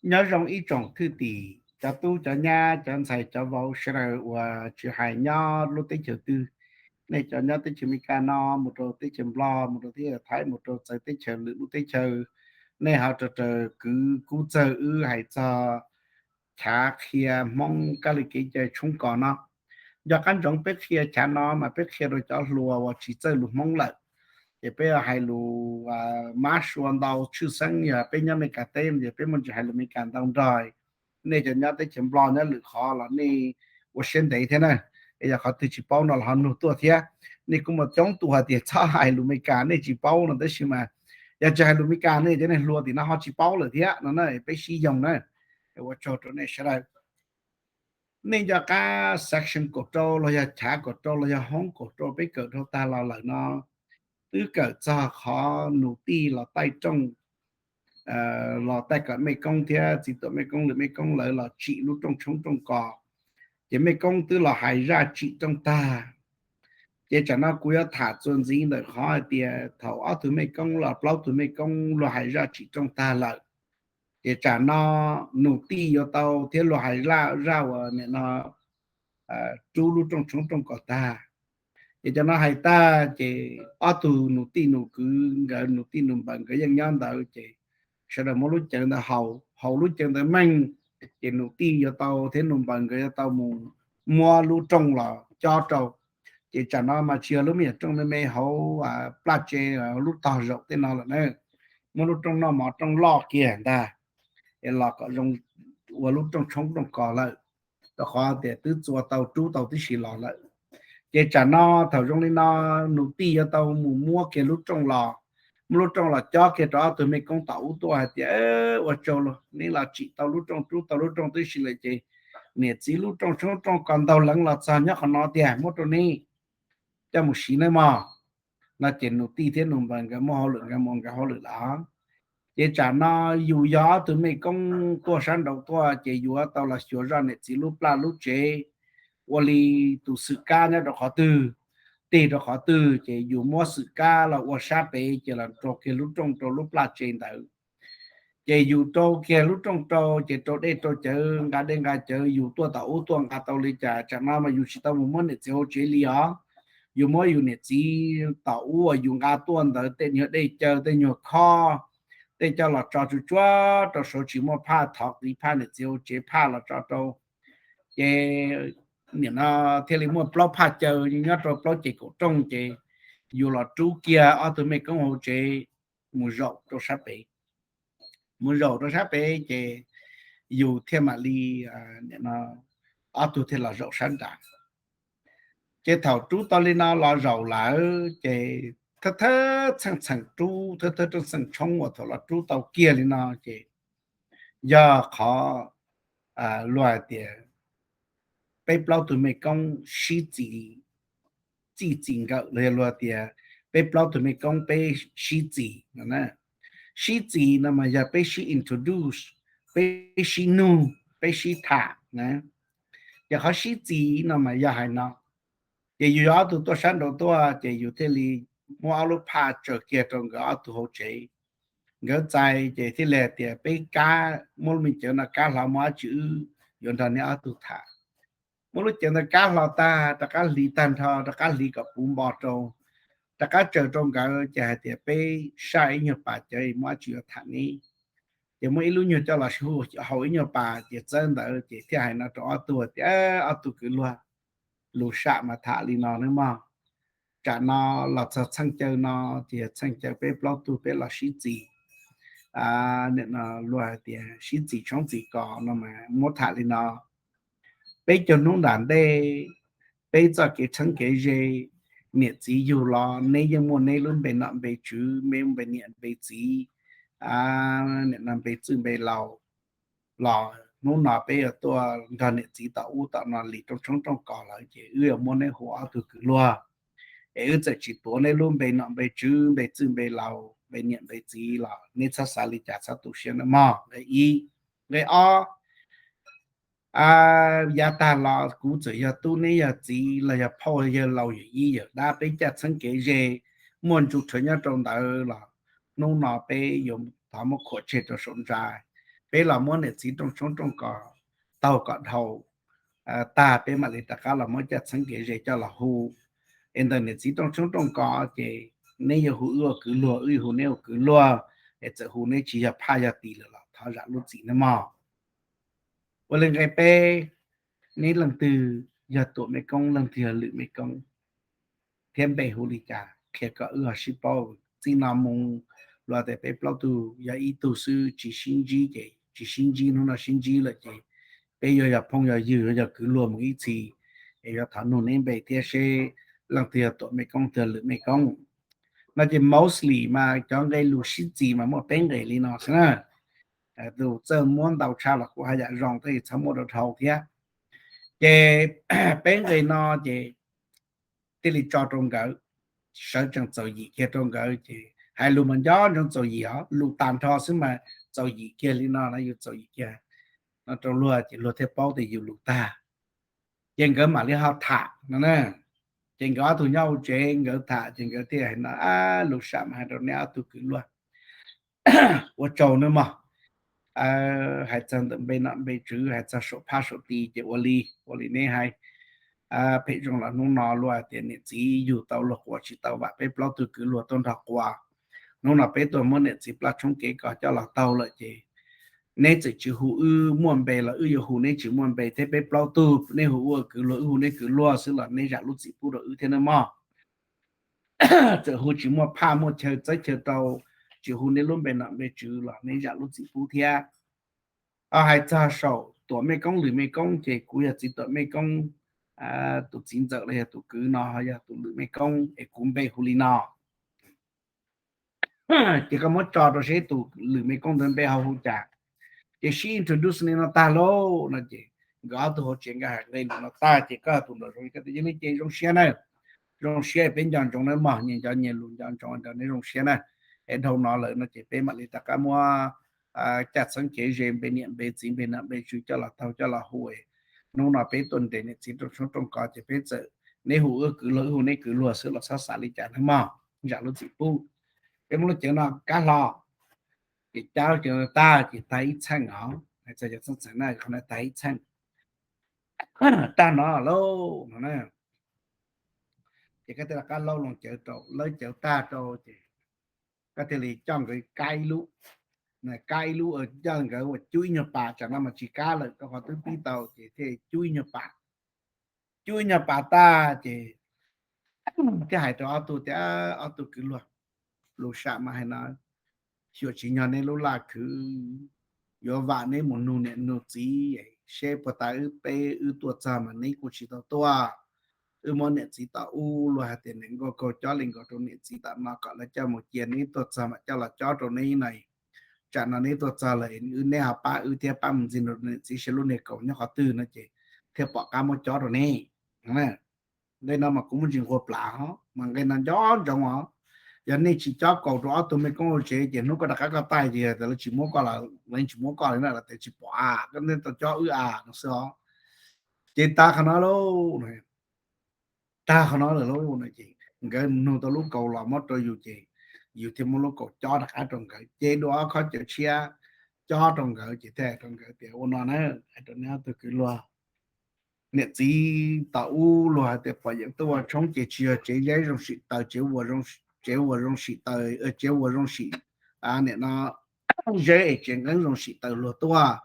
Nyob zoo ib tsoom thwj tim, cov tub cov nyab, cov ntxhais cov vauv sawv daws uas tsis hais nyob lub teb chaws twg, nej cov nyob teb chaws Amelikas no mus rau teb chaws Nplog, mus rau teb chaws Thaib, mus rau txawv teb chaws lwm lub teb chaws, nej ho raws raws kwv kub txawg wb hais txog chav qhia Hmoob kab li kev cai tshoob kos no. Nco qab ntsoov peb qhia chav no mas peb qhia rau cov hluas uas tsis txawj lus Hmoob lawm, ces peb hais lus mab sua ntau tshwj xeeb yog peb nyob Amelikas teb no ces peb muaj ntsis hais lus Amelikas ntau nrog. Nej cov nyob teb chaws Nplog nyob lwm qhov los nej ua siab ntev thiab na, es yog qhov twg tsis paub no los ho nug tuaj thiab. Nej kuj muaj coob tus hais tias txhob hais lus Amelikas nej tsis paub no tab sis mas yog tsis hais lus Amelikas ne cov neeg hluas tim no ho tsis paub lawm thiab no na, peb sib yoog na. Ua tsaug rau nej sawv daws. Nej nco qab section kaum rau los yog chav kaum rau los yog hoob kaum rau peb kawm dhau tag los lawm no, twb kawm txog qhov nus tij los taij rooj, los taij kom mej koob thiab txiv tuam mej koob lwm mej koob lawv los tsim lub rooj tshoob rooj kos, ces mej koob twb los hais zaj tsim rooj tag. Ces tsam no kuv yuav tham txuas ntxiv ntawm qhov hais tias thaum ob tug mej koob los plaub tug mej koob luag hais zaj tsim rooj tag lawm, ces tsam no nus tij yuav tau thiab luag hais zaj uas nim no rub lub rooj tshoob rooj kos tag. Ces cov no hais tag ces ob tug nus tij nus kwv nkawd, nus tij nus npaws nkawd yeej nyob ntawd ces sawv daws muab lub cawv ntawd haus, haus lub cawv ntawd meej, ces nus tij yuav tau thiab nus npaws nkawd yuav tau mus muab lub rooj los cob rau. Ces tsam no mas tsis yog lub me nyuam rooj me me hauv plaj tse, lub tog zaum tej no lawm na, muab lub rooj noj mov rooj loj kiag ntag, es los kom zoo ua lub rooj tshoob rooj kos lawm, rau qhov tias twb txua tau rub tau tib si los lawm. Ces tsam no thaum zoo li no nus tij yuav tau mus muab kiag lub rooj los, muab lub rooj los cob kiag rau ob tug mej koob tom ub tuaj hais tias ua tsaug los neb los tsim tau lub rooj rub tau lub rooj tib si lawm ces niam txiv lub rooj tshoob rooj kos ntau leev los txog nyob qhov no tiag muab rau neb coj mus siv nawb mog. No ces nus tij thiab nus npaws nkawd muaj hauj lwm nkawd mus nkawd hauj lwm lawm. Ces tsam no yus yog ob tug mej koob tuaj sab nraud tuaj ces yus yuav tau los xyuas zoj niam txiv lub plaj lub tsev, ua li tus xwm kab nyob rau qhov twg, tig rau qhov twg ces yus muab xwm kab los ua sab pem ces los rau kiag lub rooj rau lub plaj tse ntawd. Ces yus rau kiag lub rooj rau ces rau dej rau cawv nqa dej nqa cawv yus tuaj tom ub tuaj nqa tau li cas tsam no mas yus tsis tau mus muab niam txiv hauv tsev li os. Yus muab yus niam txiv tom ub uas yus nqa tuaj ntawd tej nyuag dej cawv tej nyuag khob, tej coj los tso tsuj tsuav rau saud tsis muaj phaj thov qiv phaj niam txiv hauv tsev phaj los tso rau. Ces nim no thiaj li muaj plaub phaj cawv nyob rau plaub ces kaum rooj ces yus los rub kiag ob tug mej koob hauv tsev mus zaum rau sab pem. Mus zaum rau sab pem ces yus thiaj mam li, ob tug thiaj los zaum sab nrad. Ces thaum rub tau li no los zaum lawm ces thawj thawj txheej txheem rub, thawj thawj txheej txheem tshoob uas thaum los rub tau kiag li no ces yog qhov luag hais tias peb plaub tug mej koob sib txis, txij txis nkawm los yog luag tias peb plaub tug mej koob peb sib txis no. Sib txis no mas yog peb sib introduce, peb sib nug, peb sib tham na. Ces qhov sib txis no mas yog hais no, ces yus yog ob tug tuaj sab nraud tuaj ces yus thiaj li muab ob lub phaj tsaws kiag rau nkawd ob tug hauv tsev. Nkawd txais ces thiaj li hais tias peb kab, muab lub me cawv no kab hlo muab dab tsi wb yuav nrog neb ob tug tham. Muab lub cawv ntawd kab hlo tag rov qab hliv tag nrho, rov qab hliv kom puv npo rau, rov qab tsaws rau nkawd ces hais tias peb saj ib nyuag pas cawv muab dab tsi yuav tham neb. Ces muab ib lub nyuag coj los haus ib nyuag pas ces txawb ntawd ces thiaj hais no rau ob tug tias ob tug kwv luag, lus sam mas tham li no nawb mog. Tsam no los txog txheej cawv no ces yog txheej cawv peb plaub tug peb los sib txis, luag hais tias sib txis tshoob txis kos no mas muab tham li no. Peb caug hnub nram ntej, peb txoj kev txheeb kev ze, niam txiv yug los neb yeej muaj neb lub npe nom npe tswv, npe npe niam npe txiv, npe txwj npe laus, los hnub no peb yuav tuaj nrog niam txiv tom ub tom no lis rooj tshoob rooj kos lawm ces wb yuav muab neb hu ob tug kwv luag. Es wb txawm tsis tuav neb lub npe nom npe tswv, npe txwj npe laus, npe niam npe txiv los neb txhob xav li cas, txhob tu siab nawb mog. Nqe ib. Nqe ob, yav tag los kuv txawm yog tub neb yog txiv los yog phauj yawg laus yawm yij yawm dab, peb caj txheeb kev ze muaj ntsu rhawv nyob rau ntawd los hnub no peb yuav thov muab khuam tseg rau saum ntsa. peb los muab niam txiv rooj tshoob rooj kos taug kom dhau tag, peb mam li rov qab los muab caj txheeb kev ze coj los hu. Es ntawm niam txiv rooj tshoob rooj kos ces neb yuav hu wb ua kwv luag, wb yuav hu neb ua kwv luag, es txawm hu neb tsis yog phaj yog tis lawm los thov zam lub txim nawb mog. Ua li nqe peb, neb leej twg yog Tuam Mej Koob, leej twg yog Lwm Mej Koob, thiab npe hu li cas qhia kom wb ho sib paub. Txij no mus luag tias peb plaub tug yog ib tug xwb tsis sib ntsib ces tsis sib ntsib, hnub no sib ntsib lawm ces peb yuav yog phooj yog ywg, yuav yog kwv luag mus ib txhis. Es yuav thov nug neb npe thiab seb leej twg yog Tuam Mej Koob, twg yog Lwm Mej Koob. No ces mostly mas cov nqe lus sib txis mas muaj peb nqe li no xwb na. Tus txawj muab ntau tshaj los kuj haj yam zoo, tab sis txhob muab rau dhau thiab. Ces peb nqe no ces thiaj li tso rau nkawd, sawv tsees txaus yim kiag rau nkawd. Ces hais lus mas nco ntsoov txaus yim os, lus tag nrho xwb mas txaus yim kiag li no na, yus txaus yim kiag no rau luag ces luag thiaj paub tias yus lus tag. Ces nkawd mam li ho tham no na. Ces nkawd ob tug nyob hauv tsev nkawd tham ces nkawd thiaj hais no, Ab, lus sam mas hais rau neb ob tug kwv luag, ua tsaug nawb mog. Hais txog ntawm npe nom npe tswv, hais txog saum phaj saum tis ces ua li, ua li neb hais. Phem zoo los hnub no luag tias niam txiv yug tau luag quas tsis tau vam, peb plaub tug kwv luag tuaj nrog quas. Hnub no peb tuaj muab niam txiv plaj tshoob kev kos coj los taug lawm ces neb txawm tsis hu wb muaj npe los wb yuav hu neb tsis muaj npe thiab, peb plaub tug neb hu ua kwv luag, wb hu neb kwv luag xwb los neb zam lub txim pub rau wb thiab nawb mog. Txawm hu tsis muaj phaj muaj chaw txawb chaw rau, tsis hu neb lub npe nom npe tswv los neb zam lub txim pub thiab. Hais txog saum Tuam Mej Koob Lwm Mej Koob ces kuv yog txiv Tuam Mej Koob, tus txiv ntxawm los yog tus kwv no ho yog tus Lwm Mej Koob es kuv npe hu li no. Ces koj muab tso rau seb tus Lwm Mej Koob ntawd npe ho hu cas. Ces sib introduce li no tag lauj no ces nkawd ob tug hauv tsev nkawd hais nqe lus no tag ces koj tus nraum zoov koj tias, Yog li ces zoo siab na, zoo siab peb nco ntsoov nawb mog, nyias nco nyias lus nco ntsoov ntawd, neb zoo siab na. Es dhau no lawm no ces peb mam li rov qab muab caj txheeb kev ze npe niam npe txiv npe nom npe tswv coj los taug coj los hu. Hnub no peb tuaj nres niam txiv rooj tshoob rooj kos ces peb txawm, neb hu wb kwv luag wb hu neb kwv luag xwb los txhob xav li cas nawb mog, zam lub txim pub. Peb muab lub cawv no kab hlo, ces cab lub cawv no tag ces tag ib txheej os, hais txog cov txheej txheem na, qhov no tag ib txheej. Tag no lauj no na, ces koj thiaj rov qab laub loo cawv rau, laub cawv tag rau ces koj thiaj li coj nkawd kab ib lub, kab ib lub, coj nkawd ua cub ib nyuag pas, tsam no mas tsis kab lawm, koj qhov twb pib tau ces thiaj cub ib nyuag pas. Cub ib nyuag pas tag ces thiaj hais rau ob tug tias, Ob tug kwv luag, lus sam mas hais no, xyuam tsis nyog neb lub laj khwv, yuav vam neb mus nug niam nug txiv seb puas tas wb peb wb tuaj txog mas neb kuj tsis tau tuaj. Wb muab niam txiv tom ub luag hais tias niam nkauj kaug cob li nkaus rau niam txiv tom no kom lawv coj mus cia, neb tuaj txog mam coj los cob rau neb no. Tsam no neb tuaj txog lawm wb, neb ho pab wb thiab pab mus ntxiv rau niam txiv seb lub niag kaus nyob qhov twg no ces thiaj pom qab muab cob rau neb. Nqe no mas kuv muaj ntsis nquag plas os, mas nqe no nco ntsoov os. Yog nej tsis cob kaus rau ob tug mej koob hauv tsev ces hnub koj rov qab koj taij ces lawv tsis muab koj, lawv tsis muab koj li na, lawv tias tsis pom a, koj nej tau cob wb a no xwb os. Ces tag qhov no lauj, tag qhov no lawm lauj no ces nkawd nug tau lub kaus los muab rau yus ces yus thiaj muab lub kaus cob rov qab rau nkawd, ces dua ob khob cawv tshiab cob rau nkawd ces thiaj hais rau nkawd tias ua no na, hais rau neb ob tug kwv luag, niam txiv tom ub luag hais tias pom yeem tuaj ua tshoob ces tsis yog tsev zeb zoo sim taws, tsev uas zoo sim taws, tsev uas zoo sim, niam no zeb es tsev nqeeb zoo sim taws luag tuaj.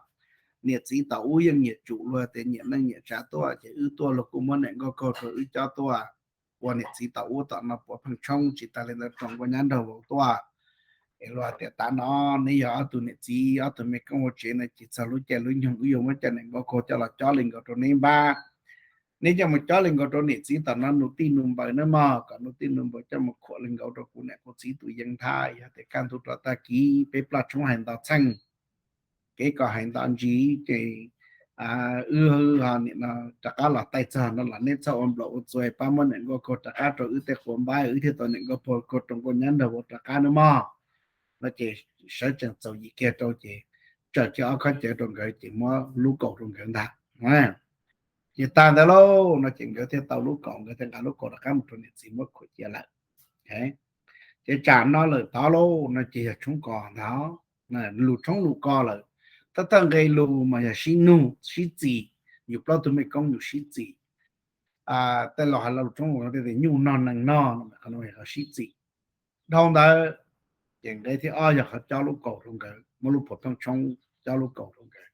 Niam txiv tom ub yeej nyiam tsum luag tias nyiam neej nyiam tsav tuaj ces wb tuaj luag kuj muab niam nkauj kaug rau wb cob tuaj. Ua niam txiv tom ub tom no puav pheej tshoob, tsis tas li ntawd roos nkauj nyab nraug vauv tuaj. Es luag tias tav no neb yog ob tug niam txiv ob tug mej koob hauv tsev no ces txog lub caij lub nyoog wb yuav muab cov niam nkauj kaug coj los cob li nkaus rau neb npab. Neb coj mus cob li nkaus rau niam txiv tom no nus tij nus npaws nawb mog, kom nus tij nus npaws coj mus khuam li nkaus rau kuv niam kuv txiv tus yeeb nthab, yog tias kaj ntug rau tag kis peb plaj tshoob hais nto txheej, kev kos hais nto ntsis ces wb ho niam no rov qab los taij txog no los neb txhob ua nplaum ua txuas, pab muab niam nkauj kaug rov qab rau wb tej quav npab, wb thiaj tau niam nkauj kaug roos nkauj nyab nraug vauv rov qab nawb mog. No ces sawv tsees txaus yim kiag rau ces tsaws kiag ob khob cawv rau nkawd ces muab lub kaus rau nkawd ntag. Ces tag ntawd lauj no ces nkawd thiaj tau lub kaus, nkawd thiaj nqa lub kaus rov qab mus rau niam txiv muab khuam cia lawm. Ces tsam no lawm tod lauj no ces yog tshoob kos ntag, lus tshoob lus kos lawm. Thawj thawj nqe lus mas yog sib nug sib txim, yus plaub tug mej koob yus sib txim. Tej laus hais lo lus Roob Ua tias nyuj nog nees nog, qhov no yog qhov sib txim. Dhau ntawd ces nqe thib ob yog qhov cob lub kaus rau nkawd, muab lub phom phooj tshoob cob lub kaus rau nkawd.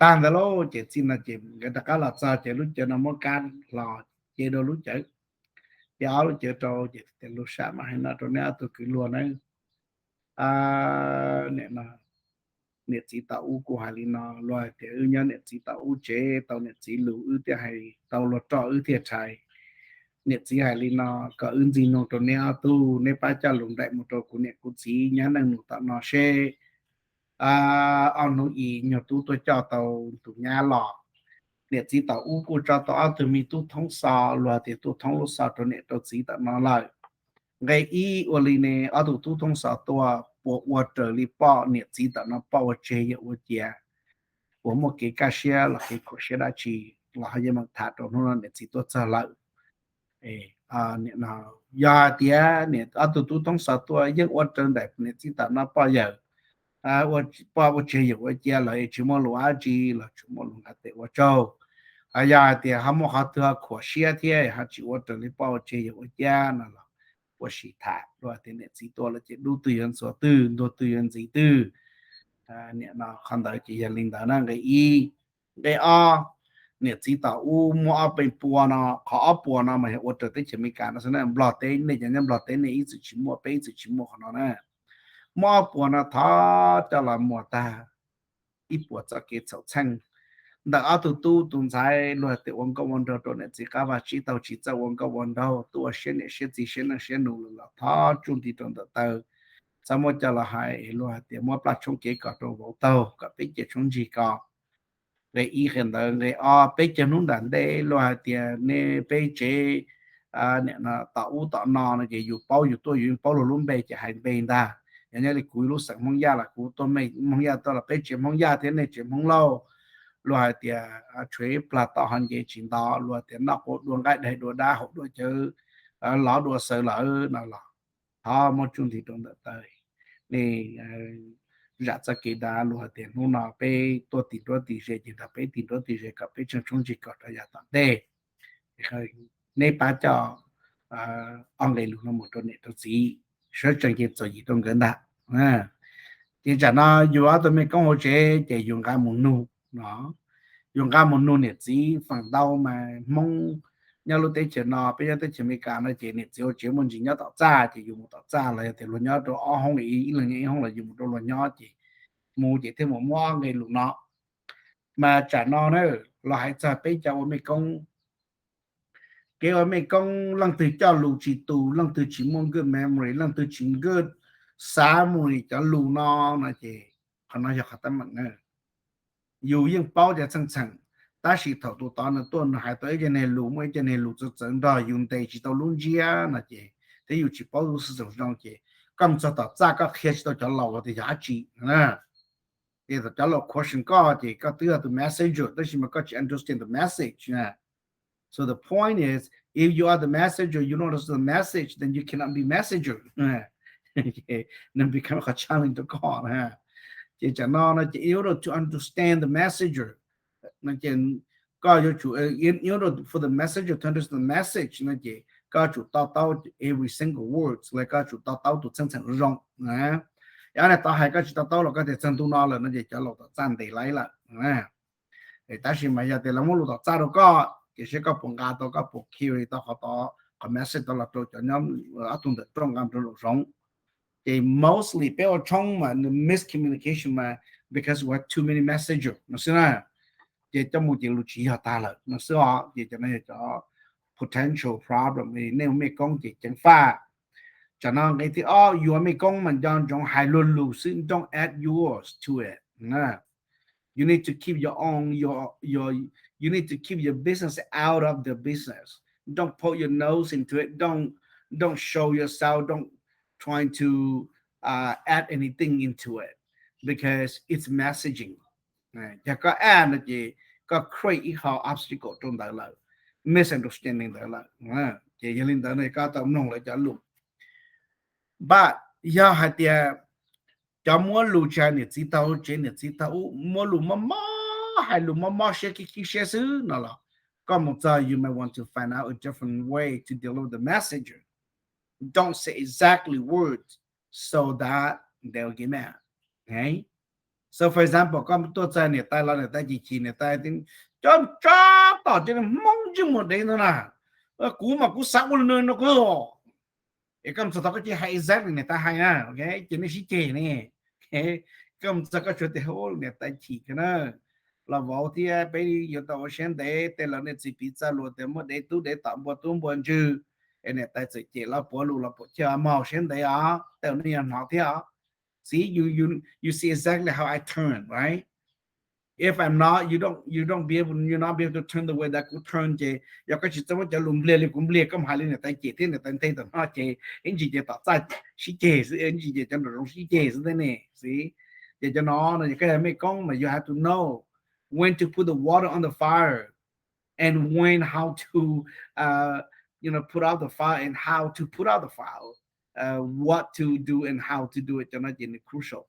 Tag ntawd lauj ces txij no ces nkawd rov qab los txog ces lub cawv no muab kab hlo, ce dua lub cawv, ce ob lub cawv rau ces tias, Lug sam mas hais no rau neb ob tug kwv luag nawb. Nim no niam txiv tom ub kuj hais li no, luag hais tias wb nyob niam txiv tom ub tsev tau niam txiv lus wb thiaj hais, tau luag roj wb thiaj rhais. Niam txiv hais li no, kom wb ntxig noog rau neb ob tug, neb pab coj lus nraim mus rau kuv niam kuv txiv nyab neej nus tom no seb ob hnub ib nyuag tub tuaj coj tau tus nyab los. Niam txiv tom ub kuj tso tau ob tug me tub thoob xov, luag tias tuaj thoob lub xov rau niam rau txiv tom no lawm. Nqe ib ua li ne, ob tug tub thoob xov tuaj puas ua raws li poj niam txiv tom no poj ua tseg yawm ua cia, puas muaj kev kaj siab los kev khuam siab dab tsi, los ho yeej meem tham rau hnub no niam txiv tuaj txog lawm. Yog hais tias ob tug tub thoob xov tuaj yeej ua raws nraim niam txiv tom no poj yawm, poj ua tseg yawm ua cia los tsis muaj lus dab tsi los tsuas muaj lus nqa tes ua tsaug. Yog hais tias ho muaj qhov twg ho khuam siab thiab ho tsis ua raws li poj ua tseg yawm ua cia no los ua sim tham, luag tias niam txiv tuaj lawm ces dub twg yuav ntxuav twg, ntuag twg yuav ntxiv twg. Nim no qhov ntawd ces yog li ntawd na nqe ib. Nqe ob, niam txiv tom ub muab ob peb puas no, qhov ob puas no mas yog ua raws teb chaws Amelikas no xwb na, Nplog teb nej cov nyob Nplog teb nej ib txwm tsis muaj, peb ib txwm tsis muaj qhov no na. Muab ob puas no thov coj los muas tag ib puas txoj kev txhaum txheej ntawm ob tug tub tus ntxhais, luag tias ua nkauj ua nraug rau niam txiv qab vaj tsib taug tsis txawj ua nkauj ua nraug, tuaj ua siab niam siab txiv siab neej siab nus lawm los thov tsuj nti rau ntawm taw, txhob muab coj los hais, luag hais tias muab plaj tshoob kev kom rau vauv taug kom peb cia tshoob ntsig ko. Nqe ib qhia ntawd, nqe ob, peb cov hnub nram ntej luag hais tias nej peb tsev tom ub tom no no ces yus paub yus tuaj yus yeej paub luag lub npe ces hais npe ntag. Yog nyob li kuv lub xeem Hmoob Yaj los kuv tuaj Hmoob Yaj tuaj los peb tsev Hmoob Yaj thiab nej tsev Hmoob Lauj, luag hais tias tshuav ib plag tom ho nce tsis nto, luag tias noj quav dua nqaij daig dua dab haus dua cawv lov dua xaws lawm no los thov muab tsuj nti rau ntawm taw. Nej zam txoj kev dav, luag hais tias hnub no peb tuaj tim nruab tim ze ces nrog peb tim nruab tim ze kom peb tseem tshoob ntsig kom rov yav tom ntej. Neb pab coj ob nqe lus no mus rau niam rau txiv, sawv tsees ces txom nyem rau nkawd ntag. Ces tsam no yus ob tug mej koob hauv tsev ces yus nqa mus nug no, yus nqa mus nug niam txiv feem ntau mas Hmoob nyob lub teb chaws no, peb nyob teb chaws Amelikas no ces niam txiv hauv tsev muaj ntsis nyob tom txaj ces yus mus tom txaj, los yog tias luag nyob rau ob hoob ib leeg nyob ib hoob los yus mus rau luag nyob ces mus ces thiaj mus muab ob nqe lus no. Mas tsam no na, los hais txog peb cov ua mej koob, kev ua mej koob leej twg coj lus tsis tus, leej twg tsis muaj good memory, leej twg tsis good summary cov lus no no ces qhov no yog qhov teeb meem na. Yus yeej paub cov txheej txheem, tab sis thaum tus tod nws tuaj nws hais tau ib co niag lus, muaj ib co niag lus txawv txawv nrog yus ntes tsis tau lub ntsiab no ces, thiab yus tsis paub lub xwm txheem zoo ces koj mus txog tom txaj koj qhia tsis tau cov laus tias yog dab tsi. Ces thaum cov laus question koj ces koj twb yog tus messenger tab sis mas koj tsis understand the message na. So the point is, if you are the messenger, you don't understand the message, then you cannot be messenger. Nws become qhov challenge rau koj na. Ces tsam no no ces in order to understand the messenger, no ces koj yuav tsum, in order for the messenger to understand the message no ces koj tsum to taub every single words, los koj tsum to taub tus txheej txheem zoo. Yog nej tau hais koj tsis to taub los koj tias txog ntu no lawm no ces cov laus tom txaj ntes laib lawm. Tab sis mas yog tias lawv muab lus tom txaj rau koj ces seb koj puas nqa tau, koj puas carry tau qhov tod, qhov message tod los rau cov nyob ob tug ntawm rooj nqa rau nraum zoov. Ces mostly peb ua tshoob mas nws miscommunication mas because we have too many messenger no xwb na. Ces coj mus ces lus tsis yog tag lawm no xwb os. Ces cov no yog cov potential problem, nej ua mej koob ces ceev faj. Tsam no nqe thib ob, yus ua mej koob mas nco ntsoov hais luag lus xwb, don't add yours to it. You need to keep your own, your, your, you need to keep your business out of the business. Don't poke your nose into it. Don't, don't show yourself. Don't trying to uh, add anything into it because it's messaging. Yog koj add no ces koj create ib qho obstacle rau ntawd lawm, misunderstanding ntawd lawm. Ces yog li ntawd no koj tau mloog lawv cov lus. But yog hais tias cov muab lus tsis hais niam txiv tag hauv tsev, niam txiv tag ub, muab lus mob mob, hais lus mob mob siab khib khib siab xwb no los, koj mus txog you may want to find out a different way to deliver the message. Don't say exactly words so that they'll get mad. Okay? So for example, koj tuaj txog niam tais los niam tais chim chim, niam tais, cov tsov tom cov hmoob ntsej muag dev ntawd na, kuv mas kuv xav ua li no no koj. Es koj mus txog tod koj cia hais exactly niam tais hais na, ces nej sib ceg ne. Koj mus txog koj tsuas tias, niam tais chim kawg na, los vauv thiab peb yuav tau ua siab ntev, tej laus nej txiv piv txoj lus tias muaj dev tub dev tom npua tub npua ntswg, es niam tais txawm cem los puav lus los puav chawj, mog, siab ntev os, tej laus nej yuav hnov thiab os. See, you, you, you see exactly how I turn, right? If I'm not, you don't, you don't be able, you not be able to turn the way that kuv turn ces yog koj tsis txawj muab cov lus npliag li kuv npliag, koj mus hais li niam tais cem thiab niam tais nthe tom no ces ib ntsis ces tom txaj sib ceg xwb, ib ntsis ces cov nraum zoov sib ceg xwb thiab ne. See? Ces cov no no ces koj yog mej koob mas you have to know when to put the water on the fire and when how to, uh, you know, put out the fire and how to put out the fire, uh, what to do and how to do it, cov no ces nws crucial.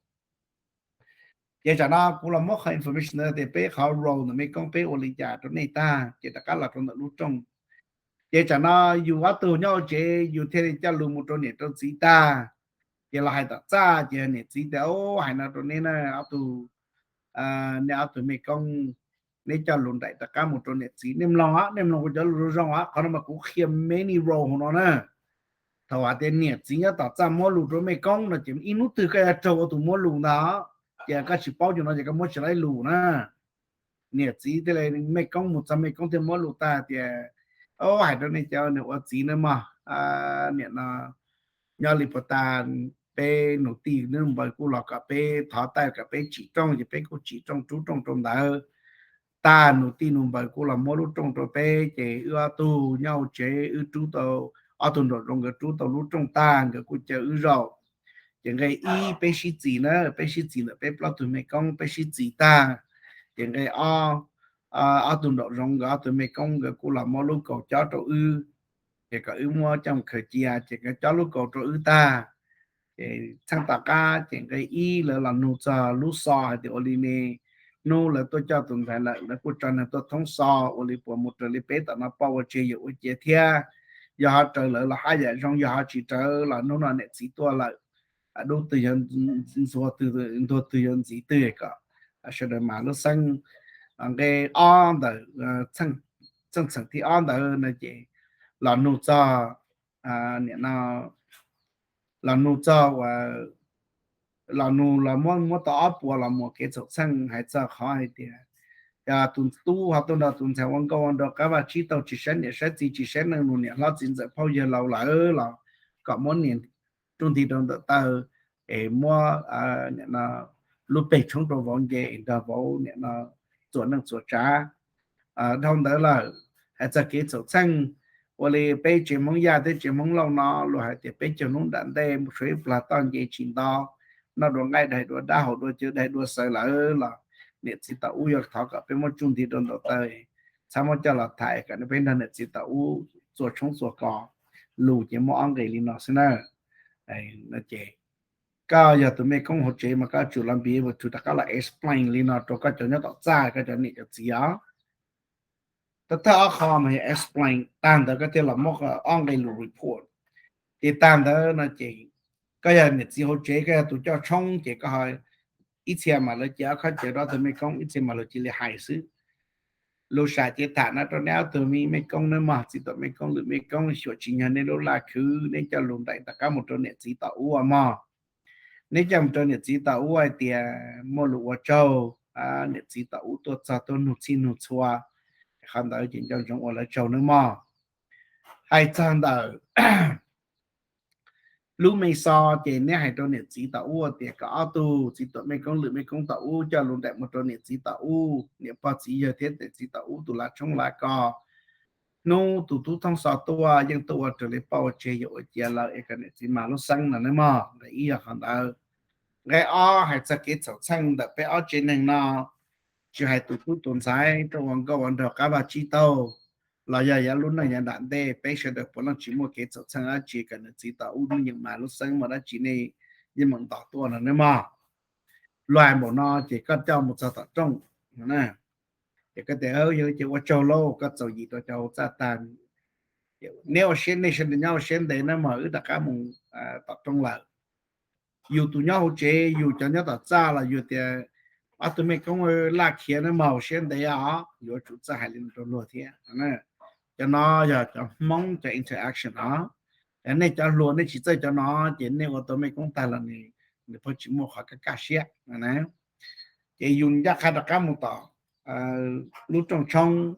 Ces tsam no kuv los muab qhov information no tias peb qhov role ntawm mej koob peb ua li cas rau nej tag ces rov qab los rau ntawm lub rooj. Ces tsam no yus ob tug nyob hauv tsev yus thiaj li coj lus mus rau niam rau txiv tag, ces los hais tom txaj ces niam txiv tias, hais no rau neb na ob tug, nej ob tug mej koob, neb coj lus nraim rov qab mus rau niam txiv, nej mloog, nej mloog kuv cov lus zoo zoo, qhov no mas kuv qhia many role hauv no na. Thaum hais tias niam txiv nyob tom txaj muab lus rau mej koob no ces ib hnub twg koj yuav raug ua tus muab lus ntag, ces koj tsis paub cov no ces koj muab tsis laib lus na. Niam txiv thiaj li, mej koob mus txog mej koob thiaj muab lus tag tias, hais rau nej cov nws ua txiv na mog, niam no nyob li puas tas, peb nus tij nws npaws kuj los kom peb thov taij kom peb tsim rooj ces peb kuj tsim rooj rub rooj rau ntawd. Tag nus tij nus npaws kuj los muab lub rooj rau peb ces wb ob tug nyob hauv tsev wb rub tau, ob tug nraum zoov nkawd rub tau lub rooj tag nkawd kuj caw wb zaum. Ces nqe ib peb sib txis na, peb sib txis ntawm peb plaub tug mej koob peb sib txis tag, ces nqe ob, ob tug nraum zoov nkawd ob tug mej koob nkawd kuj los muab lub kaus cob rau wb, ces kom wb muab coj mus khaws cia ces nkawd cob lub kaus rau wb tag. Ces txheej tom qab ces nqe ib lawv los nug txog lub xov hais tias ua li ne, hnub lawv tuaj coj tus ntxhais lawm lawv kuj tso neeg tuaj thoob xov ua li puas mus raws li peb tom no pauj ua tseg yuav ua cia thiab, yog ho raws lawv los haj yam zoo, yog ho tsis raws los hnub no niam txiv tuaj lawm, dub twg yuav ntxuag twg, ntuag twg yuav ntxiv twg kom sawv daws mas lub xeeb. Nqe ob ntawm, txheej txheem thib ob ntawd no ces los nug txog, niam no, los nug txog ua, los nug los muab muab tau ob puas los mus kev txhaum txheej hais txog qhov hais tias, yog tus tub ho tuaj nrog tus ntxhais ua nkauj ua nraug qab vaj tsib taug tsis saib niam saib txiv tsis saib neej nus niam hlob txiv ntxawm phauj yawg laus lawm los kom muab niam tsuj nti rau ntawm taw es muab lub peg tshoob rau vauv nce es nrog vauv niam no txuas neej txuas tsav. Dhau ntawd lawm, hais txog kev txhaum txheej, ua li peb tsev Hmoob Yaj thiab tsev Hmoob Lauj no luag hais tias peb caug hnub nram ntej mus suav ib plag toj nce tsis nto, noj dua nqaij daig dua dab haus dua cawv daig dua xaws lawm los niam txiv tom ub yuav thov kom peb muab tsuj nti rau ntawm taw, txhob muab coj los tham kom peb nrog niam txiv tom ub txua tshoob txua kos, lus ces muaj ob nqe li no xwb na. Ces koj yog tus mej koob hauv tsev mas koj tsum los be able to rov qab los explain li no rau koj cov nyob tom txaj, koj cov niam cov txiv os. Thawj thawj ob qho mas yog explain, tag ntawd koj thiaj los muab ob nqe lus report. Ces tag ntawd no ces koj yog niam txiv hauv tsev, koj yog tus coj tshoob ces koj ho ib txhia mas lawv cia ob khob cawv rau ob tug mej koob, ib txhia mas lawv cia li hais xwb. Lus sam cev tham no rau neb ob tug me mej koob nawb mog, txiv tuam mej koob lwm mej koob, xyuam tsis nyog nej lub laj khwv neb coj lus nraim rov qab mus rau niam txiv tom ub mog. Neb coj mus rau niam txiv tom ub hais tias muaj lus ua tsaug, niam txiv tom ub tuaj txog tuaj nug txhij nug txhua, qhov ntawd ces nco ntsoov ua lawv tsaug nawb mog. Hais txog ntawm lub me xo ces neb hais rau niam txiv tom ub tias kom ob tug txiv tuam mej koob lwm mej koob tom ub coj lus nraim mus rau niam txiv tom ub, niam pog txiv yawg thiab niam txiv tom ub tus lav tshoob lav kos. Hnub tus tub thoob xov tuaj yeej tuaj ua raws li pauj ua tseg yuav ua cia lawm es kom niam txiv mas lub xeeb no nawb mog. Nqe ib yog qhov ntawd. Nqe ob hais txog kev txhaum txheej ntawm peb ob tsev neeg no, tsis hais tus tub tus ntxhais tuaj ua nkauj ua nraug qab vaj tsib taug los yog yav lub neej yav nram ntej peb sawv daws puav leej tsis muaj kev txhaum txheej dab tsi, kom niam txiv tom ub nws yeej mas lub xeeb, muaj dab tsi nej yeej meem ntos tuaj no nawb mog. luag hais npaum no ces koj coj mus txog tom rooj. Ces koj tias, yog li ces ua tsaug lauj, koj txaus yim rau cov hauv txaj tag. Neb ua siab, nej sawv daws nyob ua siab ntev nawb mog, wb rov qab mus tom rooj lawm. Yus tus nyob hauv tsev, yus cov nyob tom txaj los yus tias, ob tug mej koob laj khiav nawb mog, ua siab ntev os, yuav tsum txawj hais li no rau luag thiab. Cov no yog cov Hmoob cov interaction os. Nej cov hluas nej tsis txawj cov no ces nej ua tau mej koob tag los nws pheej tsis muaj qhov kaj kaj siab. Ces yus ncaj qha rov qab mus tom lub rooj tshoob,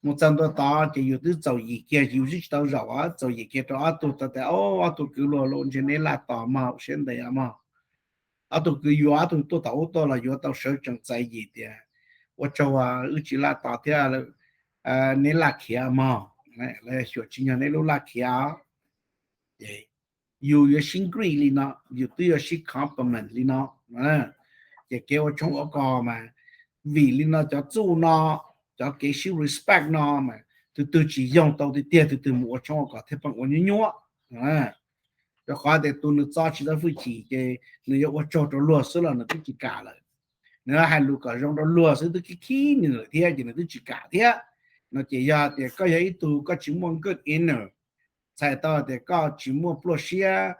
mus txog ntua tod ces yus twb txaus yim kiag, yus twb tsis tau zaum, txaus yim kiag rau ob tug tau tias, ob tug kwv luag, ntshe neb laj tos mog, ua siab ntev os mog. Ob tug kwv yuav ob tug tuaj tom ub tuaj los yuav tau sawv tsees txais yim tias, ua tsaug, wb tsis laj tos thiab, neb laj khiav mog, lawv xyuam tsis nyog neb lub laj khiav. Yus yuav sib nkrij li no, yus twb yuav sib compliment li no. Ces kev ua tshoob ua kos mas, vim li no cov txuj no, cov kev sib respect no mas tus twg tsis yoog tau tiag tiag, tus twg mus ua tshoob ua kos thiaj pheej ua nyuaj nyuaj. Rau qhov tias tus nws txo tsis tau hwj chim ces nws yuav ua tsaug rau luag xwb los nws twb tsis kam lawm. Nws hais lus kom zoo rau luag xwb twb khib khib nws lawm thiab ces nws twb tsis kam thiab. No ces yog tias koj yog ib tug koj tsis muaj good inner, txhais tau tias koj tsis muaj pluaj siab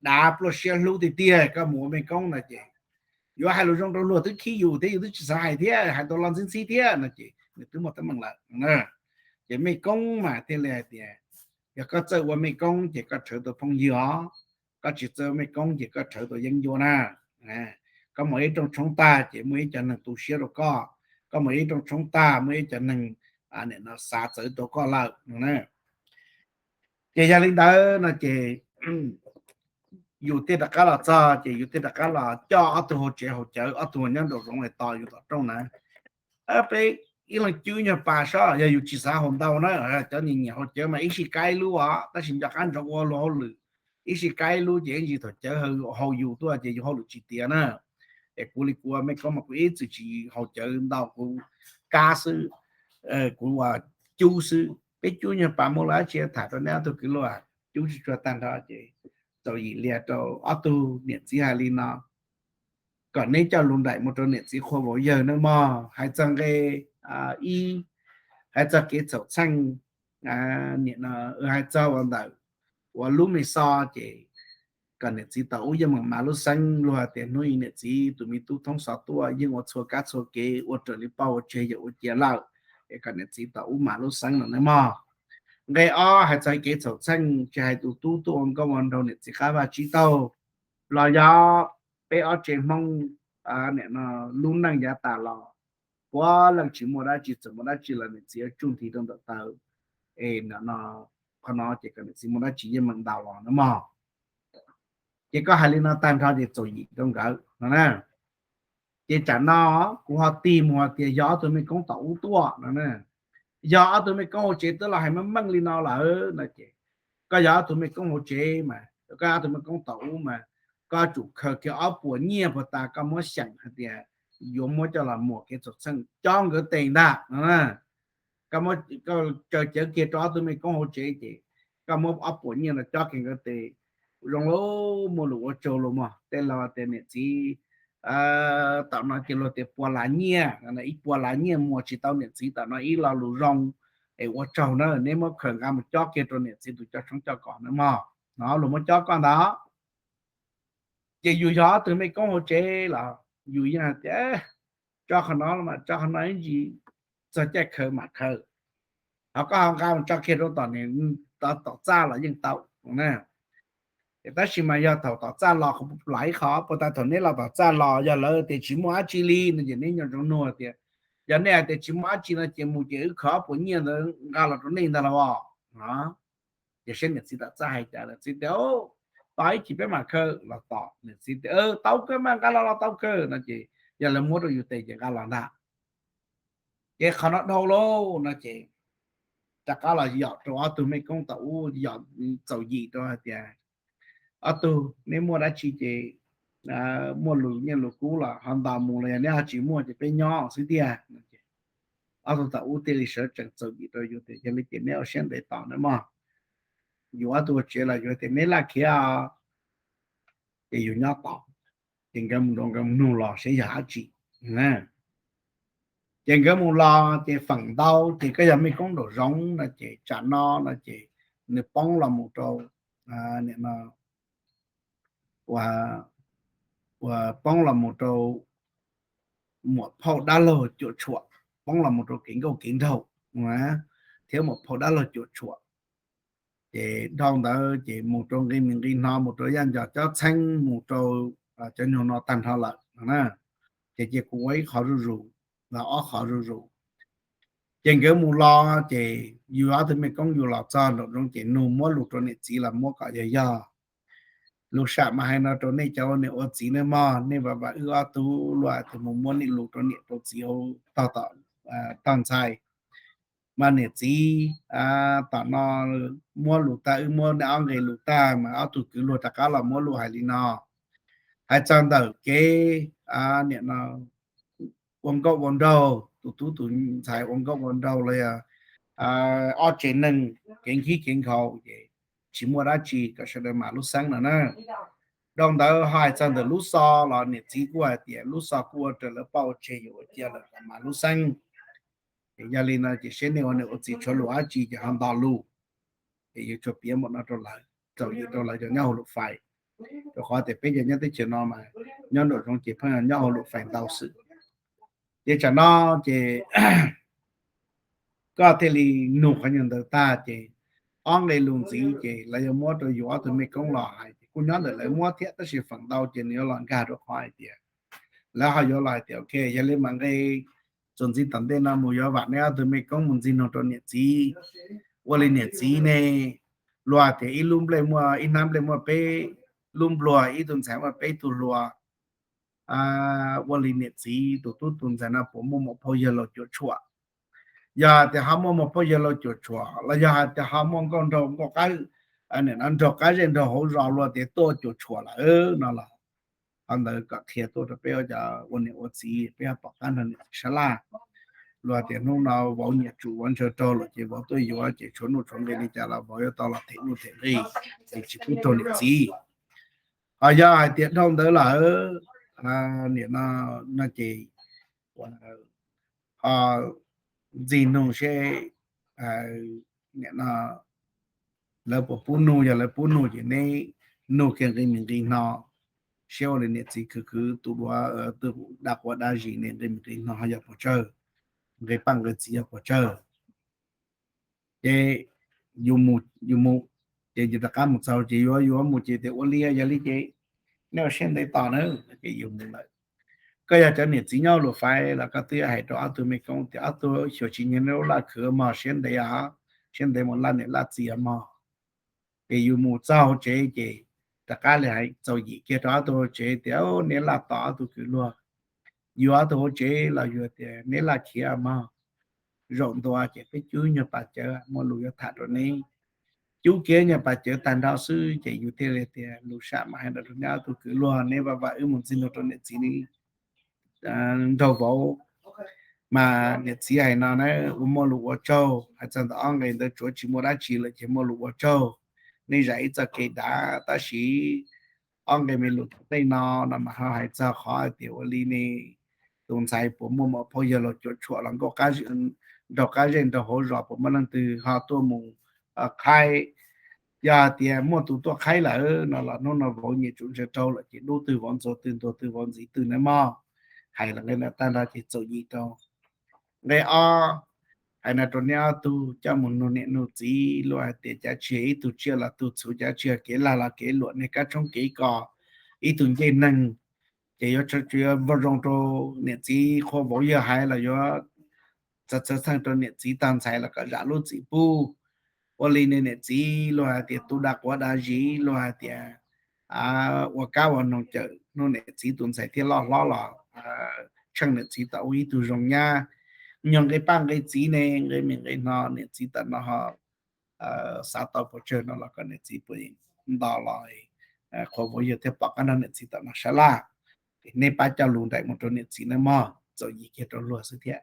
dav, pluaj siab hlub tiag tiag, koj mus ua mej koob no ces yuav hais lus zoo rau luag twb khib yus thiab, yus twb tsis xav hais thiab, hais tau lo ntxhib ntxhib thiab no ces nws twb muaj teeb meem lawm. Ces mej koob mas thiaj li hais tias, yog koj txawj ua mej koob ces koj rhawv tau phooj ywg os, koj tsis txawj ua mej koob ces koj rhawv tau yeeb ncuab na. Koj mus ib rooj tshoob tag ces muaj ib co neeg tu siab rau koj, koj mus ib rooj tshoob tag muaj ib co neeg nim no xav txawv rau koj lawm no. Ces yog li ntawd no ces yus thiaj rov qab los txog ces yus thiaj rov qab los coj ob tug hauv tsev haus cawv, ob tug nyob nraum zoov es tos yus tom rooj na. Peb ib leeg cub nyuag pas sob, yog yus tsis xav haus ntau na, cov nyiam nyiam haus cawv mas ib sij kaib lub os, tab sis nco qab ntsoov ua luag hauj lwm, ib sij kaib lub ces ib ntsis thaum cawv haus yus tuaj ces yus hauj lwm tsis tiav na. Es kuv li kuv ua mej koob mas kuv ib txwm tsis haus cawv ntau, kuv kab xwb, kuv ua cub xwb. Peb cub nyuag pas mus los dab tsi tham rau neb ob tug kwv luag, cub tsuag tsuag tag nrho ces txaus yim lias rau ob tug niam txiv hais li no, kom neb coj lus nraim mus rau niam txiv qhua vauv yawg nawb mog. Hais txog nqe ib, hais txog kev txhaum txheej, nim no hais txog ua ntawm ua lub me xo ces kom niam txiv tom ub yeej meem mas lub xeeb, luag tias hnub i niam txiv tus me tub thoob xov tuaj yeej ua txhua kab txhua kev ua raws li pauj ua tseg yawm ua cia lawm, es kom niam txiv tom ub mas lub xeeb no nawb mog. Nqe ob hais txog kev txhaum txheej tsis hais tus tub tuaj ua nkauj ua nraug niam txiv qab vaj tsib taug los yog peb ob tsev Hmoob nim no lub neej yav tas los puav leej tsis muaj dab tsi, txawm muaj dab tsi los niam txiv yuav tsuj nthi rau ntawm taw, es nim no qhov no ces kom niam txiv muaj dab tsi yeej meem ntaus los nawb mog. Ces koj hais li no tag nrho ces txaus yim rau nkawd no na. Ces tsam no kuv ho tig mus hais tias yog ob tug mej koob tom ub tuaj no na. Yog ob tug mej koob hauv tsev twb los hais meej meej li no lawm no ces koj yog ob tug mej koob hauv tsev mas, koj ob tug mej koob tom ub mas, koj tsum khaws kiag ob puas nyiaj puag ta koj muab xyeem hais tias yuav muab coj los muam kev txhaum txheej cob nkawd tes ntag no. Koj muab, koj tsaws cawv kiag rau ob tug mej koob hauv tsev ces koj muab ob puas nyiaj no cob kiag nkawd tes. Zoo lauj, muaj lus ua tsaug los mog. Tej laus tias niam txiv tom no ces luag tias pua lav nyiaj, ib puas lav nyiaj muas tsis tau niam txiv tom no ib lo lus zoo. Es ua tsaug na, neb muab khaws nqa mus cob kiag rau niam txiv tus coj tshoob coj kos na mog. No luag muab cob koj ntag. Ces yus yog ob tug mej koob hauv tsev los yus yeej hais tias tso qhov no mas tso qhov no ib ntsis, txog caij khaws mam khaws. Ho koj ho nqa mus tso kiag rau tom, tom txaj los yeej tau na. Tab sis mas yog thaum tom txaj los kuv plam ib qho, puag ta thaum neb los tom txaj los yog lawv tias tsis muaj dab tsi li no ces neb nco ntsoov nug tias, yog nej hais tias tsis muaj dab tsi no ces mus ces wb khaws ob puas nyiaj ntawd nqa los rau nej ntag los os. Ces saib niam txiv tom txaj hais cas, niam txiv tias tos ib chim peb mam khaws los tom, niam txiv tias tau kawg mas nqa los los tau kawg no ces yog lawv muab rau yus tes ces nqa los ntag. Ces qhov no dhau lauj no ces rov qab los yom rau ob tug mej koob tom ub, yom txaus yim rau hais tias ob tug neb muaj dab tsi ces muaj lus nyiaj lus kub los ho ntos mus los yog neb ho tsis muaj ces peb nyob xwb tiag. Ob tug tom ub thiaj li sawv tsees txaus yim rau yus tias yog li ces neb ua siab ntev tos nawb mog. Yus ob tug ua tsev los yus tias neb laj khiav, ces yus nyob tos. Ces nkawd mus rau nkawd mus nug los seb yog dab tsi. Ces nkawd mus los ces feem ntau ces koj yog mej koob nraum zoov no ces tsam no no ces nws poob los mus rau, nim no, uas poob los mus rau muam phauj dab laug Cuam Tshuam, poob los mus rau kev nkauj kev nraug thiab muam phauj dab laug Cuam Tshuam. Ces dhau ntawd ces mus rau nqi mis nqi hno, mus rau Yaj Nco Cob Txheeb, mus rau cov nyuag no tag nrho lawm no na. Ces cia kuv ua ib qho zuj zus, los ob qho zuj zus. Ces nkawd mus los ces yus ob tug mej koob yus los txog nraum zoov ces nug muab lus rau niam txiv los muab kom yog yog. Lus sam mas hais no rau nej cov ua niam ua txiv nawb mog, nej vam vam wb ob tug luag hais tias mus muab nej lus rau niam rau txiv hauv tog tom, tog ntxhais. Mas niam txiv tom no muab lus tag, wb muab nej ob nqe lus tag mas ob tug kwv luag rov qab los muab lus hais li no. Hais txog ntawm kev, nim no, ua nkauj ua nraug, tus tub tus ntxhais ua nkauj ua nraug los yog ob tsev neeg kev nkhib kev nkhaus ces tsis muaj dab tsi, kom sawv daws mam lub xeeb no na. Dhau ntawd ho hais txog ntawm lub xov los niam txiv kuj hais tias lub xov kuj ua raws lawv poj ua tseg yuav ua cia lawm, kom mam lub xeeb. Ces yog li no ces seb nej ua niam ua txiv tshuav lus dab tsi ces ho nto lus. Ces yuav tsum piav npaum no rau lawv, txaus yim rau lawv cov nyob hauv lus fais, rau qhov tias peb cov nyob teb chaws no mas nyob nraum zoov ces pheej nyob hauv lus fais ntau xwb. Ces tsam no ces koj thiaj li nug qhov nyuag ntawd tag ces ob nqe lus ntxiv ces lawv yuav muab rau yus ob tug mej koob los hais ces kuj nyob ntawm lawv muab thiab, tab sis feem ntau ces nws yuav los nkag rau qhov hais tias lawv ho yuav los hais tias ok, yog li mas nqe txuas ntxiv tom ntej no mus yuav vam nej ob tug mej koob mus ntxig nug rau niam txiv. Ua li niam txiv ne, luag tias ib lub nplej muaj, ib hnab nplej muaj peb lub npluag, ib tug ntxhais muaj peb tug hluas. Ua li niam txiv tus tub tus ntxhais no puas muaj muam phauj yawg laus Cuam Tshuam? Yog hais tias ho muaj muam phauj yawg laus Cuam Tshuam los yog hais tias ho muaj nkauj nraug nkauj qab, nim no nraug qab zej nraug hauv zos luag tias tuaj Cuam Tshuam lawm no los, qhov ntawd kom qhia tuaj rau peb cov ua niam ua txiv peb ho pom qab nrog niam txiv sab laj. Luag tias hnub no vauv nyiam tsum vauv ntshaw raug lawm ces vauv tuaj yuav ces tshuav nuj tshuav nqi li cas los vauv yuav tau los them nuj them nqi, ces tsis pub raug niam txiv. Ho yog hais tias dhau ntawd lawm, nim no, no ces ho ntxig nug seb nim no lawv puas pub nug, yog lawv pub nug ces neb nug kiag nqi mis nqi hno, seb ua li niam txiv khwv khwv tus duav, tus da quav da zis ne nqi mis nqi hno ho yog puas tsawg, nqe paj nqe txiv yog puas tsawg. Ces yus mus, yus mus, ces yus rov qab mus txog ces yuav, yuav mus ces tias ua li yog li ces nej ua siab ntev tos na, ces yus mus lawm. Koj yog cov niam txiv nyob lus fais los koj twb yuav hais rau ob tug mej koob tias ob tug xyuam tsis nyiag nej lub laj khwv mog, siab ntev os, siab ntev mus laj niam laj txiv os mog. Ces yus mus txog hauv tsev ces rov qab li hais txaus yim kiag rau ob tug hauv tsev tias neb laj tos ob tug kwv luag. Yus ob tug hauv tsev los yus tias neb laj khiav mog. Zaum ntua ces peb cub nyuag pas cawv muaj lus yuav tham rau neb. Cub kiag nyuag pas cawv tag nrho xwb ces yus thiaj li tias lus sam mas hais rau neb ob tug kwv luag, neb vam vam wb mus ntxig nug rau niam txiv nraug vauv. Mas niam txiv hais no na, ua muaj lus ua tsaug, hais txog ntawm ob nqe ntawd tsuav tsis muaj dab tsi lawm ces muaj lus ua tsaug. Nej zam ib txoj kev dav tab sis ob nqe me lus tom ntej no no mas ho hais txog qhov hais tias ua li ne, tus ntxhais puas muaj muam phauj yawg laus Cuam Tshuam los nkauj qab, nraug qab zej nraug hauv zos puas muaj leej twg ho tuaj mus qhaib. Yog hais tias muaj tus tuaj qhaib lawm no los hnub no vauv nyiam tsum ntshaw raug lawm ces dub twg vauv ntxuag twg ntuag twg vauv ntxiv twg na mog. Hais los nqe no tag nrho ces txaus yim rau. Nqe ob, hais no rau neb ob tug coj mus nug niam nug txiv, luag hais tias cav tsis yog ib tug tsiaj los tug txhuv, cav tsis yog kev lag los kev luam, niag kab tshoob kev kos, ib tug ncej neeg. Ces yuav tsum yuav zoo rau niam txiv qhua vauv yawg hais los yuav txawv txheej rau niam txiv tog ntxhais los kom zam lub txim pub. Ua li niam txiv luag hais tias tu da quav da zis, luag hais tias ua kab ua noog cawm hnub niam txiv tus ntxhais thiaj loj hlob los tsheej niam txiv tau ua ib tug zoo nyab. Nyuag nqe paj nqe txiv ne, nqe me nqe no niam txiv tam no ho xav tau puas tsawg no los kom niam txiv puas nto los qhua vauv yawg thiaj pom qab nrog niam txiv tam no sab laj. Neb pab coj lus nraim mus rau niam txiv nawb mog, txaus yim kiag rau luag xwb thiab.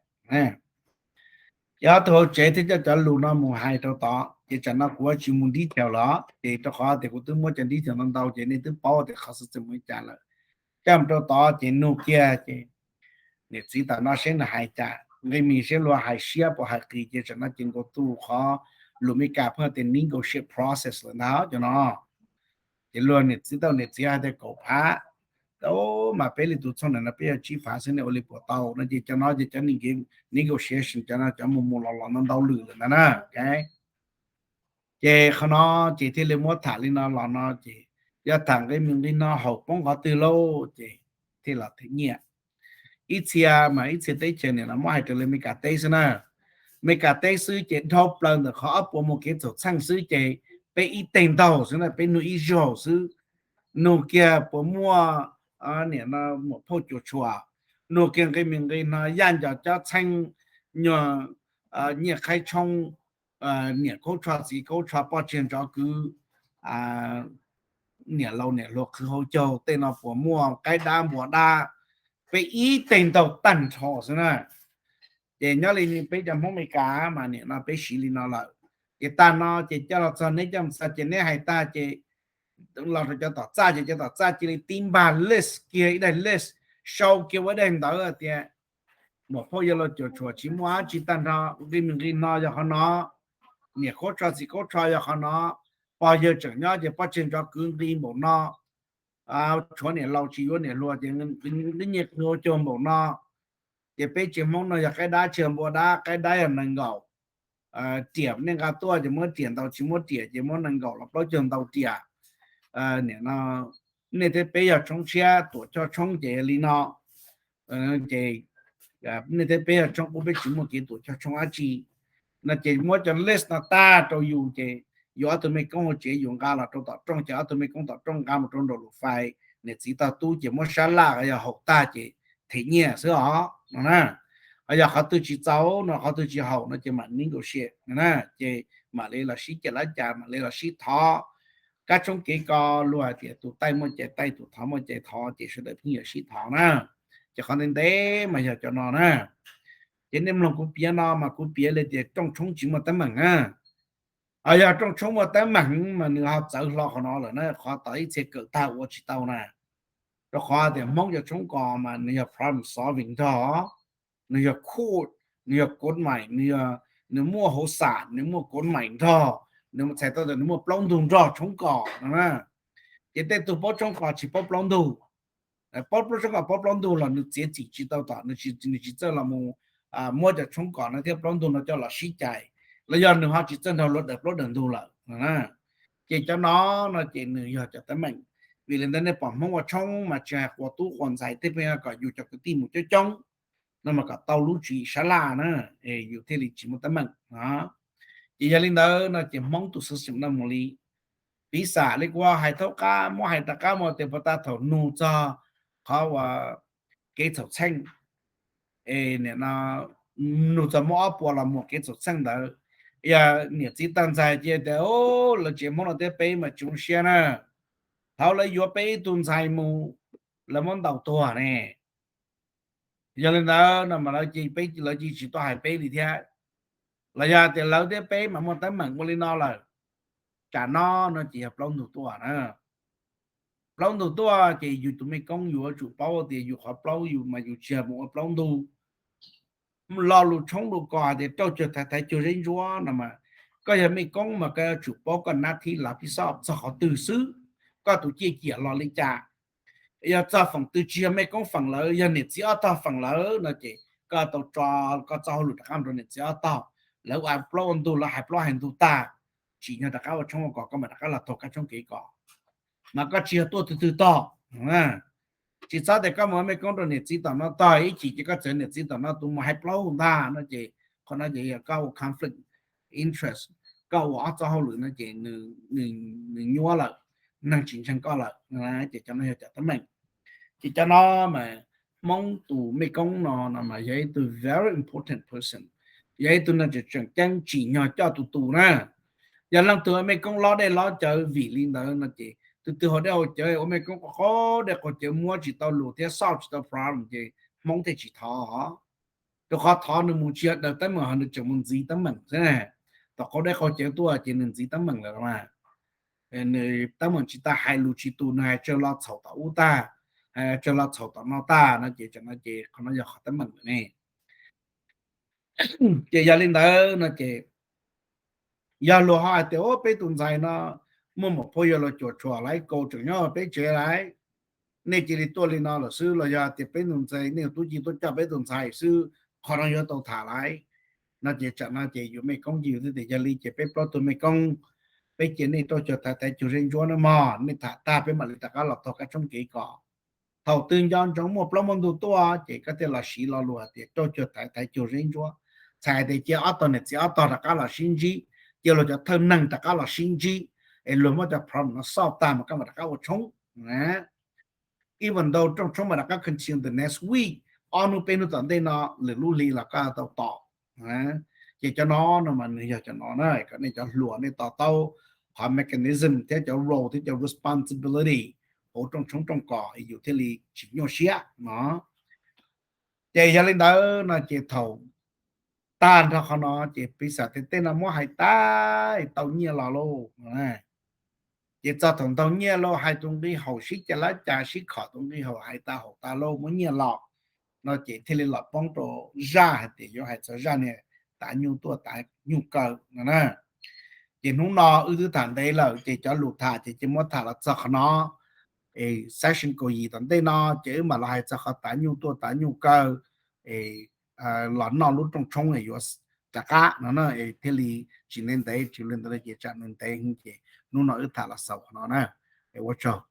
Ces ob tug hauv tsev thiaj coj cov lus no mus hais rau tod, ces tsam no kuv tsis mus dib chaws lawm ces rau qhov tias kuv twb muab cov dib chaws no ntau ces nej twb paub tias qhov xwm txheej mus li cas lawm. coj mus rau tod ces nug kiag ces niam txiv tam no seb nws hais cas, nqi mis seb luag hais siab puas hais qis, ces tam no ces nkaus tus qhov lus Meskas pheej tias negotiation process lawm ntag cov no. Ces luag niam txiv tau niam txiv hais tias kaum phav, mas peb li tus txhooj ntawm no peb yog tsib phav xwb nej ua li puas tau no, ces cov no ces cov negotiation cov no cov mus mus los los no ntau lwm lawm ntag na. Ces qhov no ces thiaj li muab tham li no los no ces yog tham nqi mis nqi no haum poob qhov twg lauj ces thiaj los them nyiaj. Ib txhia mas ib txhia teb chaws nim no muab hais raws li Meskas teb xwb na. Meskas teb xwb ces dhau plaws ntawm qhov ob puas mus kev txhaum txheej xwb ces peb ib teg ntaug xwb na, peb nug ib zaug xwb, nug kiag puas muaj nim no muam phauj cuam tshuam, nug kiag nqi mis nqi no yaj nco cob txheej, nyuag nyiaj qhaib tshoob, niam khaub tsho txiv khaub tsho poj tsiag ntsov kwv, niam laus niam hluas qhwv hauv caug tej no puas muaj qaib dab npua dab, peb ib teg ntaug tag nrho xwb na. Ces nyob li peb cov Hmoob Meskas mas nim no peb siv li no lawm. Ces tag no ces coj los txog neb coj mus txog ces neb hais tag ces los rau cov tom txaj ces cov tom txaj cia li tib npag list kiag ib daim list, sau kiag ua ib daim ntawv tias muam phauj yawg laus cuam tshuam tsis muaj dab tsi tag nrho, nqi mis nqi no yog qhov no, niam khaub tsho txiv khaub tsho yog qhov no, pog yawg tseem nyob ces poj tsiag ntsov kwv nqi npaum no, tshuav niam laus tsis yuav niam hluas ces nqi nyiaj qhwv hauv caug npaum no. Ces peb tsev Hmoob no yog qaib dab tsis yog npua dab, qaib dab yog nees nkaum, riam nej nqa tuaj ces muab riam ntau, tsis muab riam ces muab nees nkaum los plaub caug ntau riam. Nim no nej thiab peb yog tshoob tshiab, tuam choj tshoob ces li no. Ces nej thiab peb yog tshoob qub, peb tsis muaj kev tuam choj tshoob dab tsi. No ces muab cov list no tag rau yus ces yus ob tug mej koob hauv tsev yus nqa los rau tom rooj, ces ob tug mej koob tom rooj nqa mus rau nraum lus fais, niam txiv tog tub ces muab sab laj yog haum tag ces them nyiaj xwb os no na. Ho yog qhov twg tsis txaus no, qhov twg tsis haum no ces mam negotiate na, ces mam li los sib cav lab cas, mam li los sib thov. Kab tshoob kev ko luag hais tias tus taij muaj cai taij, tus thov muaj cai thov, ces sawv daws pheej yuav sib thov na. Ces qhov ntev ntev mas yog cov no na. Ces nej mloog kuv piav no mas kuv piav li tias rooj tshoob tsis muaj teeb meem na. Ho yog rooj tshoob muaj teeb meem mas nws ho txawv hlo qhov no lawm na, qhov tod ib txhia kawm tag ua tsis tau na. Rau qhov tias Hmoob cov tshoob kos mas nws yog problem solving nrog, nws yog court, nws yog kod maim, nws yog, nws muaj hauv xam, nws muaj kod maim nrog, nws txhais tau tias nws muaj plaub ntug nrog tshoob kos no na. Ces tej tug paub tshoob kos tsis paub plaub ntug, paub tshoob kos paub plaub ntug los nws txiav txim tsis tau tom nws tsis txawj los mus muab cov tshoob kos no thiab plaub ntug no coj los sib cais, los yog nws ho tsis txawj nrog luag daws plaub daws ntug lawm. Ces cov no no ces nws yog cov teeb meem. Vim li ntawd nej pom Hmoob ua tshoob mas tsis hais quas tub quas ntxhais, tej pheej kom yus cov kwv tij mus coob coob no mas kom tau lub tswv yim sab laj na, yus thiaj li tsis muaj teeb meem. Ces yog li ntawd no ces Hmoob tus system no mus li, piv xam li kuv hais thaum qab muab hais rov qab mus tias puas tas thaum nug txog qhov uas kev txhaum txheej, nim no nug txog muaj ob puas los mus kev txhaum txheej ntawd, yog niam txiv tag ntxhais cia tias lawv tsev Hmoob no thiab peb mas tsis zoo siab na, thaum lawv yuav peb ib tug ntxhais mus, lawv muab ntaus tuag ne. Yog li ntawd no mas lawv ces peb, lawv cia tsis tuaj hais peb li thiab. Los yog tias lawv thiab peb mas muaj teeb meem ua li no lawm, tsam no no ces yog plaub ntug tuaj na. Plaub ntug tuaj ces yus tus mej koob yus yuav tsum paub tias yus qhov plaub yus mas yus tsis yog mus ua plaub ntug. Lo lus tshoob lus kos hais tias rauj cuag thaiv, thaiv cuag zeb ntsuab no mas, koj yog mej koob mas koj yuav tsum paub koj nab thib lav phib xob txog qhov twg xwb, koj tus ciaj ciam los li cas. Yog txog feem twg tsis yog mej koob feem lawv, yog niam txiv ob tog feem lawv no ces koj tau tso koj txoj hauj lwm rov qab rau niam txiv ob tog, lawv ua plaub ua ntug, lawv hais plaub hais ntug tag, tsim nyog rov qab ua tshoob ua kos koj mam rov qab los taug kab tshoob kev kos. Mas koj tsis yog tuaj twg twg tog. Tsis txhob tias koj mus ua mej koob rau niam txiv tom no tog ib chim ces koj txawm niam txiv tom no tus mus hais plaub ntag no ces qhov no ces yog koj ua conflict interest, koj ua ob txoj hauj lwm no ces nws nyuab lawm, neeg tsis ntseeg koj lawm. Ces cov no yog cov teeb meem. Ces cov no mas Hmoob tus mej koob no no mas yog ib tug very important person, yog ib tug neeg tseem tseem ceeb tsim nyog coj tus tus na. Yog leej twg ua mej koob lob dej lob cawv vim li ntawd no ces tus twg haus dej haus cawv, ua mej koob qaug dej qaug cawv, muab tsis tau lus thiab solve tsis tau problem ces Hmoob thiaj tsis thov. Rau qhov thov nws mus tsis yog daws teeb meem, ho nws tseem mus ntxiv teeb meem xwb. Tom qaug dej qaug cawv tuaj ces nws ntxiv teeb meem lawm mas, nws teeb meem tsis tau, hais lus tsis tus, nws hais tsawg los txhaum tom ub tag. tsawg los txhaum tom no tag no ces tam no ces qhov no yog qhov teeb meem ne. Ces yog li ntawd no ces yog luag ho hais tias peb tus ntxhais no muaj muam phauj yawg los cuam tshuam laiv kaus tseem nyob peb tsev laiv, nej cia li tuaj li no lawm xwb los yog tias peb tus ntxhais nej tub ci tuaj coj peb tus ntxhais xwb, qhov no yuav tau tham laiv. No ces tsam no ces yus mej koob ces yus thiaj tias yog li ces peb plaub tug mej koob, peb cia nej rauj cuag thaiv thaiv cuag zeb ntsuab na mog, nej tham tag peb mam li rov qab los taug kab tshoob kev kom thaum twg nco ntsoov muaj plaub muaj ntug tuaj ces koj thiaj los siv lo lus hais tias rauj cuag thaiv thaiv cuag zeb ntsuab. Txhais tias cia ob tog niam txiv ob tog rov qab los sib ntsib, cia luag cov thawj neeg rov qab los sib ntsib, es luag muab cov problem no xauj tag mas koj mam rov qab ua tshoob. Even though rooj tshoob mam rov qab continue the next week, ob hnub peb hnub tom ntej no lwm lub hli los koj tau tos. Ces cov no no mas nws yog cov no na, kom nej cov hluas nej to taub qhov mechanism thiab cov role thiab cov responsibility hauv rooj tshoob rooj kos yus thiaj li tsis nyuaj siab no. Ces yog li ntawd no ces thaum tag nrho qhov no ces piv xam tias tej no muab hais tas tau nyiaj los lauj. Ces txog thaum ntaug nyiaj lauj, hais tus nqi haum sib cav lab cas sib khom tus nqi haum hais tas haum tas lauj muab nyiaj los no ces thiaj li los poob rau zaj hais tias yuav hais txog zaj niag tav nyuj tuaj tav nyuj kaw no na. Ces hnub no wb twb tham ntev lawm ces cov lus tham ces cia muab tham los txog qhov no. Session kaum yim tom ntej no ces wb mam los hais txog qhov tav nyuj tuaj tav nyuj kaw los noj lub rooj tshoob yuav rov qab no na, thiaj li tsis ntev ntev, tsis li ntawd ces tsam ntev ntev ces hnub no wb tham los xaus qhov no na. Ua tsaug.